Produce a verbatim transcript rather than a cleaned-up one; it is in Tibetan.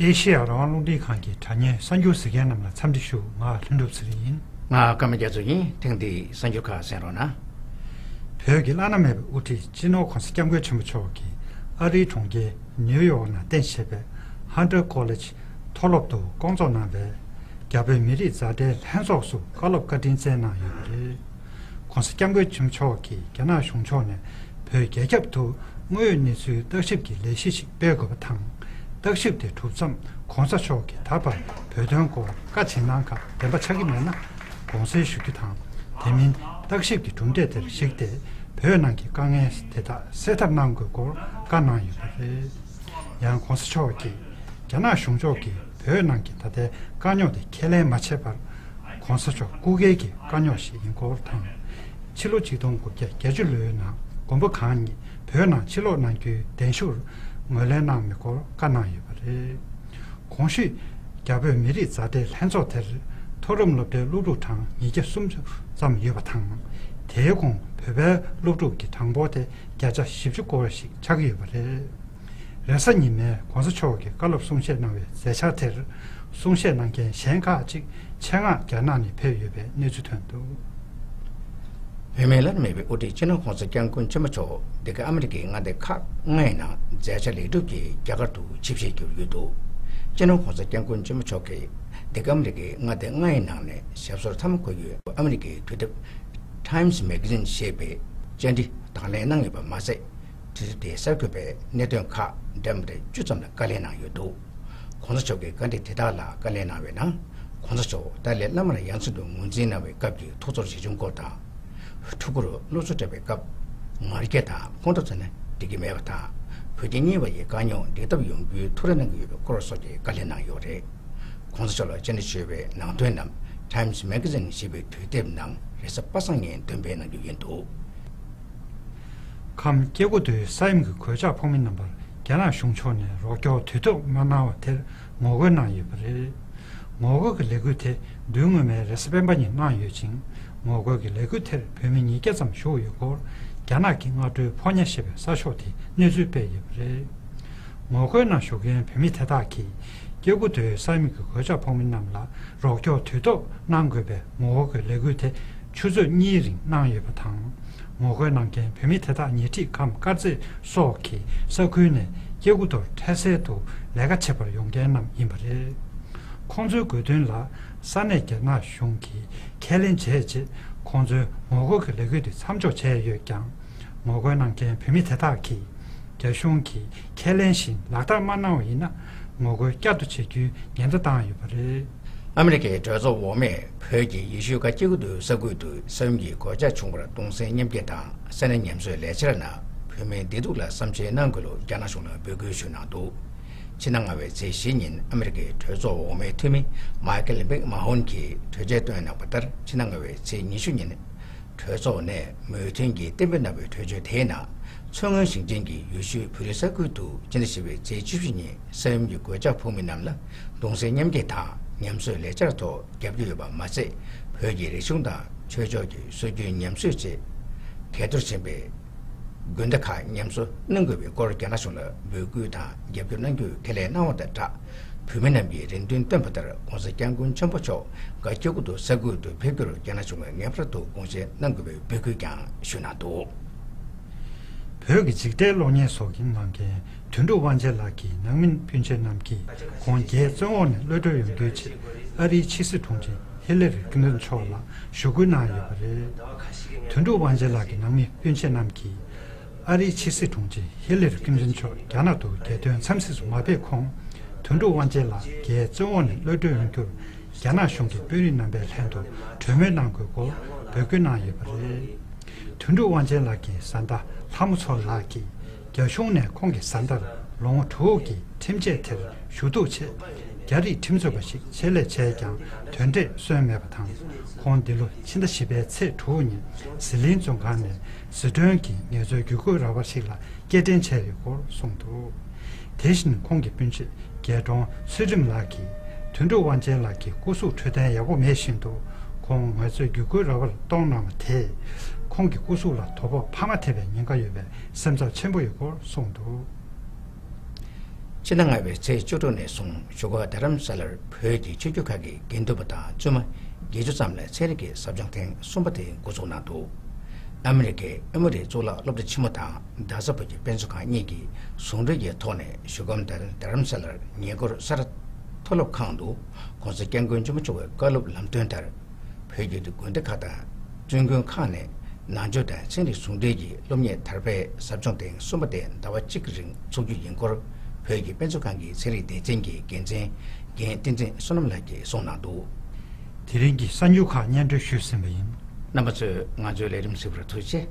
ཨེ་ཤེ་ཡ་རང་དབང་རླུང་འཕྲིན་ཁང་གི་དྲ་བརྙན་གསར་འགྱུར་གཟིགས་མཁན་རྣམས་ལ་འཚམས་འདྲི་ཞུ། ང་ལྷུན་གྲུབ་ཚེ་རིང་ཡིན། ང་ཀརྨ་རྒྱ་མཚོ་ཡིན། ཐེངས་འདིའི་གསར་འགྱུར་ཁག་གསན་རོགས་གནང་། བོད་ཀྱི་བླ་ན་མེད་པའི་དབུ་ཁྲིད་སྤྱི་ནོར་༸གོང་ས་༸སྐྱབས་མགོན་ཆེན་པོ་མཆོག་གིས་ཨ་རིའི་གྲོང་ཁྱེར་ནིའུ་ཡོག་ནང་རྟེན་བྱེད་པའི་Hunter College མཐོ་སློབ་ཏུ་བསྐོང་ཚོགས་གནང་བའི་རྒྱ་བོད་མི་རིགས་མཛའ་འབྲེལ་ལྷན་ཚོགས་སུ་བཀའ་སློབ་བཀའ་དྲིན་སྩལ་གནང་ཡོད་པ་རེད། ༸གོང་ས་༸སྐྱབས་མགོན་ཆེན་པོ་མཆོག་གིས་རྒྱ་ནག་གཞུང་ཕྱོགས་ནས་བོད་རྒྱ་ཁྱབ་ཏུ་དངོས་ཡོད་གནས་ཚུལ་བརྟག་ཞིབ་ཀྱི་ལས་གཞི་ཞིག་སྤེལ་དགོས་པ་དང་། བརྟག་ཞིབ་དེ་གྲུབ་མཚམས་༸གོང་ས་མཆོག་གིས་ད་བར་བོད་དོན་སྐོར་བཀའ་ཇི་གནང་ཁག་བདེན་པ་ཆགས་ཀྱི་མེད་ན་དགོངས་སེལ་ཞུ་རྒྱུ་དང་། དེ་མིན་བརྟག་ཞིབ་ཀྱི་གྲུབ་འབྲས་དེར་གཞིགས་ཏེ་བོད་ནང་གི་དཀའ་ངལ་དེ་དག་སེལ་ཐབས་གནང་དགོས་སྐོར་བཀའ་གནང་ཡོད་པ་རེད། ཡང་༸གོང་ས་མཆོག་གིས་རྒྱ་ནག་གཞུང་ཕྱོགས་ཀྱིས་བོད་ནང་གི་ད་ལྟའི་དཀའ་རྙོག་དེ་ཁས་ལེན་མ་བྱས་པར། ༸གོང་ས་མཆོག་སྐུ་སྒེར་གྱི་དཀའ་རྙོག་ཞིག་ཡིན་སྐོར་དང་། ཕྱི་ལོ་ཆིག་སྟོང་དགུ་བརྒྱ་བརྒྱད་ཅུ་ལོའི་ནང་མགོན་པོ་གང་ཉིད་བོད་ནང་ཕྱིར་ལོག་གནང་རྒྱུའི་གདན་ཞུར་ངོས་ལེན་གནང་མེད་སྐོར་བཀའ་གནང་ཡོད་པ་རེད། གོང་ཞུས་རྒྱ་བོད་མི་རིགས་མཛའ་འབྲེལ་ལྷན་ཚོགས་དེར་མཐོ་རིམ་སློབ་གྲྭའི་སློབ་ཕྲུག་གྲངས་ཉིས་བརྒྱ་སུམ་ཅུ་ཙམ་ཡོད་པ་དང་། དེའི་ཁོངས་བོད་པའི་སློབ་ཕྲུག་གི་གྲངས་འབོར་དེ་བརྒྱ་ཆ་བཞི་བཅུ་སྐོར་ཞིག་ཆགས་ཀྱི་ཡོད་པ་རེད། རེས་གཟའ་ཉི་མའི་༸གོང་ས་མཆོག་གིས་བཀའ་སློབ་གསུང་བཤད་གནང་བའི་མཛད་འཆར་དེར། གསུང་བཤད་གནང་མཁན་གཞན་ཁག་ཅིག་ཆེད་མངགས་རྒྱ་ནག་ནས་ཕེབས་ཡོད་པའི་གནས་ཚུལ་ཐོན་འདུག། བོད་མིའི་བླ་ན་མེད་པའི་དབུ་ཁྲིད་སྤྱི་ནོར་༸གོང་ས་༸སྐྱབས་མགོན་ཆེན་པོ་མཆོག་འདི་ག་ཨ་མི་རི་ཀའི་མངའ་སྡེ་ཁག་ལྔའི་ནང་མཛད་འཆར་ལེགས་གྲུབ་ཀྱིས་རྒྱ་གར་དུ་ཆིབས་ཞལ་བསྒྱུར་ཡོད་འདུག། སྤྱི་ནོར་༸གོང་ས་༸སྐྱབས་མགོན་ཆེན་པོ་མཆོག་གིས་འདི་ག་ཨ་མི་རི་ཀའི་མངའ་སྡེ་ལྔའི་ནང་ནས་ཞབས་སོར་མཐའ་མ་འཁོད་ཡུལ་ཨ་མི་རི་ཀའི་དུས་དེབ་Times Magazine ཞེས་པའི་བཅར་འདྲི་དང་ལེན་གནང་ཡོད་པ་མ་ཟད། དུས་དེབ་དེའི་གསར་འགོད་པས་གནད་དོན་ཁག་འདྲ་མི་འདྲ་བཅུ་ཙམ་ལ་བཀའ་ལན་གནང་ཡོད་འདུག། ༸གོང་ས་མཆོག་གིས་བཀའ་འདྲི་དེ་དག་ལ་བཀའ་ལན་གནང་བའི་ནང་། ༸གོང་ས་མཆོག་ཏཱ་ལའི་བླ་མར་ཡང་སེ་རུ་ངོས་འཛིན་གནང་བའི་སྐབས་ཀྱི་ཐུགས་ཚོར་ཆེ་ཆུང་སྐོར་དང་། ཕྲུ་གུར་སློབ་གསོ་སྤྲད་པའི་སྐབས་ང་རྒྱལ་དང་ཕོག་ཐུག་བྱས་ན་འགྲིག་གི་མེད་པ་དང་། བོད་རྒྱ་གཉིས་བར་གྱི་དཀའ་རྙོག་འགྲིག་ཐབས་ཡོང་རྒྱུའི་ཐུགས་རེ་གནང་གི་ཡོད་པའི་སྐོར་སོགས་ཀྱི་བཀའ་ལན་གནང་ཡོད་རེད། ༸གོང་ས་མཆོག་ལ་བཅར་འདྲི་ཞུས་པའི་ནང་དོན་རྣམས་Times Magazine ཞེས་པའི་དུས་དེབ་ནང་རེས་གཟའ་པ་སངས་ཉིན་འདོན་སྤེལ་གནང་རྒྱུ་ཡིན་འདུག། ཁམས་སྐྱེ་རྒུ་མདོའི་ས་ཡོམ་གྱི་གོད་ཆག་ཕོག་མི་རྣམས་པར་རྒྱ་ནག་གཞུང་ཕྱོགས་ནས་རོགས་སྐྱོར་དུས་ཐོག་མ་གནང་བ་དེར་ངོ་རྒོལ་གནང་ཡོད་པ་རེད། ངོ་རྒོལ་གྱི་ལས་འགུལ་དེ་མདུན་སྔོན་མའི་རེས་གཟའ་སྤེན་པ་ཉིན་གནང་ཡོད་ཅིང་། ངོ་རྒོལ་གྱི་ལས་འགུལ་དེར་བོད་མི་ཉིས་བརྒྱ་ཙམ་ཞུགས་ཡོད་སྐོར་རྒྱ་ནག་གི་སྔ་དྲོའི་ཕོ་ཉ་ཞེས་པའི་གསར་ཤོག་དེས་གནས་ཚུལ་སྤེལ་ཡོད་པ་རེད། ངོ་རྒོལ་ནང་ཞུགས་མཁན་བོད་མི་དེ་དག་གིས་སྐྱེ་རྒུ་མདོའི་ས་ཡོམ་གྱི་གོད་ཆག་ཕོག་མི་རྣམས་ལ་རོགས་སྐྱོར་དུས་ཐོག་གནང་དགོས་པའི་ངོ་རྒོལ་གྱི་ལས་འགུལ་དེ་ཆུ་ཚོད་གཉིས་རིང་གནང་ཡོད་པ་དང་། ངོ་རྒོལ་གནང་མཁན་བོད་མི་དེ་དག་ཉེ་འཁྲིས་ཁམས་དཀར་མཛེས་སོགས་ཀྱི་ས་ཁུལ་ནས་སྐྱེ་རྒུ་མདོར་འཕྲལ་སེལ་དུ་ལས་ཀ་བྱེད་པར་ཡོང་མཁན་རྣམས་ཡིན་པ་རེད། ཁོང་ཚོའི་དགོས་འདུན་ལ་ས་གནས་རྒྱ་ནག་གཞུང་གིས་ཁས་ལེན་བྱས་རྗེས་ཁོང་ཚོའི་ངོ་རྒོལ་གྱི་ལས་འགུལ་དེ་མཚམས་འཇོག་བྱས་ཡོད་ཀྱང་། ངོ་རྒོལ་གནང་མཁན་བོད་མི་དེ་དག་གིས་རྒྱ་གཞུང་གིས་ཁས་ལེན་བཞིན་ལག་བསྟར་མ་གནང་བ་ཡིན་ན་ངོ་རྒོལ་བསྐྱར་དུ་བྱེད་རྒྱུའི་ཉེན་བརྡ་བཏང་ཡོད་པ་རེད། ཨ་མི་རི་ཀའི་གྲོས་ཚོགས་འོག་མས་བོད་ཀྱི་ཡེ་ཤུ་ཀ་སྐྱེ་རྒུ་མདོའི་ས་ཁུལ་དུ་ས་ཡོམ་གྱི་གོད་ཆག་བྱུང་བར་གདུང་སེམས་མཉམ་སྐྱེད་དང་ས་གནས་ཉམས་གསོའི་ལས་འཆར་ནང་བོད་མིའི་བདེ་སྡུག་ལ་བསམ་ཤེས་གནང་དགོས་ལུགས་རྒྱ་ནག་གཞུང་ལ་འབོད་སྐུལ་ཞུས་གནང་འདུག། ཕྱི་ཟླ་ལྔ་བའི་ཚེས་བཞི་ཉིན་ཨ་མི་རི་ཀའི་གྲོས་ཚོགས་འོག་མའི་འཐུས་མི་མཱ་ཀལ་བྷིག་མ་ཧོན་གྱིས་གྲོས་ཆོད་བཏོན་གནང་བ་ལྟར། ཕྱི་ཟླ་ལྔ་བའི་ཚེས་ཉི་ཤུ་ཉིན་གྲོས་ཚོགས་ནས་མོས་མཐུན་གྱིས་གཏན་འབེབས་གནང་བའི་གྲོས་ཆོད་དེའི་ནང་། མཚོ་སྔོན་ཞིང་ཆེན་གྱི་ཡུལ་ཤུལ་བོད་རིགས་ས་ཁུལ་དུ་ཕྱི་ཟླ་བཞི་བའི་ཚེས་བཅུ་བཞི་ཉིན་ས་ཡོམ་གྱི་གོད་ཆག་ཕོག་མི་རྣམས་ལ་གདུང་སེམས་མཉམ་སྐྱེད་དང་ཉམས་གསོའི་ལས་འཆར་ཐོག་རྒྱབ་སྐྱོར་ཡོད་པ་མ་ཟད། བོད་ཀྱི་རིག་གཞུང་དང་ཆོས་ཕྱོགས་ཀྱི་སྲོལ་རྒྱུན་ཉམས་གསོའི་ཆེད་གས་གཏོར་ཆེན་པོས། དགོན་སྡེ་ཁག་ཉམས་གསོ་གནང་དགོས་པའི་སྐོར་རྒྱ་ནག་གཞུང་ལ་འབོད་སྐུལ་དང་རྒྱབ་སྐྱོར་གནང་རྒྱུ་ཁས་ལེན་གནང་བ་དང་སྦྲགས། བོད་མི་རྣམས་ཀྱིས་རེ་འདུན་བཏོན་པ་ལྟར་༸གོང་ས་༸སྐྱབས་མགོན་ཆེན་པོ་མཆོག་ཀ་སྐྱེ་རྒུ་མདོ་ས་ཁུལ་དུ་ཕེབས་རྒྱུར་རྒྱ་ནག་གཞུང་ལ་ངེས་པར་དུ་དགོངས་བཞེས་གནང་དགོས་པའི་འབོད་སྐུལ་ཀྱང་ཞུས་གནང་འདུག། བོད་ཀྱི་འཇིག་རྟེན་གློག་བརྙན་བཟོ་མཁན་གནང་མཁན་དོན་གྲུབ་དབང་ཆེན་ལགས་ཀྱི་ནང་མི་སྤུན་མཆེད་རྣམས་ཀྱིས་ཁོང་རྒྱའི་བཙོན་འོག་ནས་གློད་གྲོལ་ཡོང་རྒྱུའི་ཆེད་ཨ་རིའི་ཕྱི་སྲིད་དྲུང་ཆེ་ཧི་ལ་རི་ཀླིན་ཏོན་མཆོག་ལ་ཞུ་སྐུལ་གནང་ཡོད་པ་རེད། དོན་གྲུབ་དབང་ཆེན་ལགས་ཀྱི་ནང་མི་སྤུན་མཆེད་རྣམས་ཀྱིས་ཨ་རིའི་ཕྱི་སྲིད་དྲུང་ཆེ་ཧི་ལ་རི་ཀླིན་ཏོན་མཆོག་རྒྱ་ནག་ཏུ་རྒྱལ་དོན་འཚམས་གཟིགས་སུ་མ་ཕེབས་གོང་། དོན་གྲུབ་དབང་ཆེན་ལགས་རྒྱའི་བཙོན་འོག་ནས་གློད་གྲོལ་ཡོང་རྒྱུར་རྒྱ་ནག་གཞུང་གི་དཔོན་རིགས་རྣམ་པའི་ལྷན་དུ་གྲོས་མོལ་གནང་དགོས་སྐོར་འབོད་སྐུལ་གནང་ཡོད་པ་རེད། དོན་གྲུབ་དབང་ཆེན་ལགས་ཀྱི་བཟའ་ཟླ་ལྷ་མོ་མཚོ་ལགས་ཀྱིས་རྒྱ་གཞུང་ནས་ཁོང་གི་བཟའ་ཟླར་ལོ་ངོ་དྲུག་གི་ཁྲིམས་ཆད་དེར་ཞུ་གཏུག་ཆེད། རྒྱ་རིགས་ཁྲིམས་རྩོད་པ་ཞིག་ཆེད་ལས་བྱས་ཀྱང་དོན་འབྲས་སོན་མེད་པ་དང་། ཁོང་འདི་ལོ་ཕྱི་ཟླ་བཞི་པའི་ཚེས་དྲུག་ཉིན་ཟི་ལིང་བཙོན་ཁང་ནས་ཟི་ཁྲོན་གྱི་ངལ་རྩོལ་བརྒྱུད་སྐུལ་ར་བ་ཞིག་ལ་སྐྱེལ་འདྲེན་བྱས་ཡོད་སྐོར་གསུངས་འདུག། དེ་བཞིན་ཁོང་གི་སྤུན་མཆེད་རྒྱལ་གྲོང་ཚུལ་ཁྲིམས་ལགས་ཀྱིས་དོན་གྲུབ་དབང་ཆེན་ལགས་ཀྱི་སྐུ་གཟུགས་འཕྲོད་བསྟེན་ཡག་པོ་མེད་བཞིན་དུ། ཁོང་ངལ་རྩོལ་བརྒྱུད་སྐུལ་ར་བར་གཏོང་གནང་བ་དེས་ཁོང་གི་སྐུ་གཟུགས་ལ་དོ་ཕོག་འཕར་མ་ཐེབས་པའི་ཉེན་ཁ་ཡོད་པའི་སེམས་འཚབ་ཆེན་པོ་ཡོད་སྐོར་གསུངས་འདུག། ཕྱི་ཟླ་ལྔ་པའི་ཚེས་བཅུ་དྲུག་ནས་བཟུང་བཞུགས་སྒར་རྡ་རམ་ས་ལར་བོད་ཀྱི་ཆོས་བརྒྱུད་ཁག་གི་དགེ་འདུན་པ་དང་བཙུན་མ་བརྒྱད་ཅུ་ཙམ་ལ་ཚན་རིག་གི་ཟབ་སྦྱོང་ཐེངས་གསུམ་པ་དེ་འགོ་འཛུགས་གནང་འདུག་ཨ་མི་རི་ཀའི་ཨེ་མོ་རི་གཙུག་ལག་སློབ་གྲྭ་ཆེན་མོ་དང་རྡ་ས་བོད་ཀྱི་དཔེ་མཛོད་ཁང་གཉིས་ཀྱིས་ཟུང་འབྲེལ་གྱི་ཐོག་ནས་བཞུགས་སྒར་རྡ་རམ་ས་ལར་ཉེ་འཁོར་ས་རཱ་མཐོ་སློབ་ཁང་དུ་༸གོང་ས་༸སྐྱབས་མགོན་ཆེན་པོ་མཆོག་གི་བཀའ་སློབ་ལམ་སྟོན་ལྟར། བོད་ཀྱི་དགོན་སྡེ་ཁག་དང་བཙུན་དགོན་ཁག་ནས་ནང་ཆོས་དང་ཚན་རིག་ཟུང་འབྲེལ་གྱི་སློབ་གཉེར་དར་སྤེལ་ཟབ་སྦྱོང་ཐེངས་གསུམ་པ་དེ་ཟླ་བ་གཅིག་གི་རིང་འཚོགས་རྒྱུ་ཡིན་སྐོར། བོད་ཀྱི་དཔེ་མཛོད་ཁང་གི་ཚན་རིག་སྡེ་ཚན་གྱི་འགན་འཛིན་རྒན་བསྟན་འཛིན་བསོད་ནམས་ལགས་ཀྱིས་གསུངས་གནང་འདུག་དེ་རིང་གི་གསར་འགྱུར་ཁག་སྙན་སྒྲོན་ཞུས་ཟིན་པ་ཡིན། རྣམ་པ་ཚོས་ང་ཚོའི་ལས་རིམ་གཟིགས་པར་ཐུགས་རྗེ་ཆེ།